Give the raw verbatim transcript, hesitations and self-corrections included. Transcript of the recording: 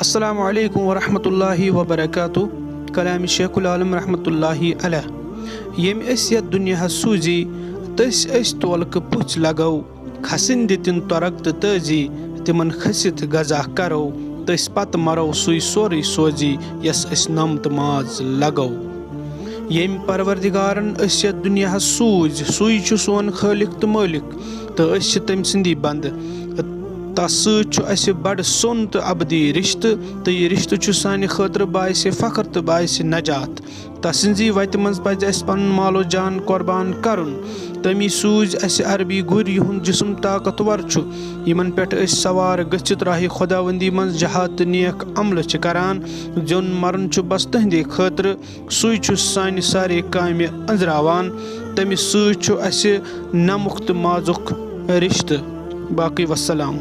السلام علیکم ورحمۃ اللہ وبرکاتہ۔ کلام شیخ العالم رحمۃ اللہ علیہ۔ ییٚمۍ أسۍ یَتھ دُنیاہَس سوٗزی، تٔسۍ أسۍ تولہٕ کہٕ پُژھ لگو، کھسٕنۍ دِتِن تۄرک تہٕ تٲزی، تِمن کھٔسِتھ غذا کرو، تٔسۍ پتہٕ مرو سُے سورُے سوزی، یَس أسۍ نم تہٕ ماز لگو۔ ییٚمۍ پروردگارن أسۍ یَتھ دُنیاہَس سوٗزۍ، سُے چھُ سون خٲلق تہٕ مٲلِک، تہٕ أسۍ چھِ تٔمۍ سٕنٛدی بندٕ۔ تَس سۭتۍ چھُ اَسہِ بڑٕ سوٚن تہٕ ابدی رِشتہٕ، تہٕ یہِ رِشتہٕ چھُ سانہِ خٲطرٕ باعث فخر تہٕ باعث نجات۔ تسٕنٛزی وتہِ منٛز پزِ اَسہِ پنُن مال و جان قربان کرُن۔ تٔمی سوٗزۍ اَسہِ عربی گُرۍ، یِہُنٛد جسم طاقتور چھُ، یِمن پٮ۪ٹھ أسۍ سوار گٔژھِتھ راہِ خداوندی منٛز جہاد تہٕ نیک عملہٕ چھِ کران۔ زیوٚن مرُن چھُ بس تٕہنٛدے خٲطرٕ، سُے چھُ سانہِ سارے کامہِ أنٛزراوان۔ تٔمِس سۭتۍ چھُ اَسہِ نمُک تہٕ مازُک رِشتہٕ۔ باقٕے وسلام۔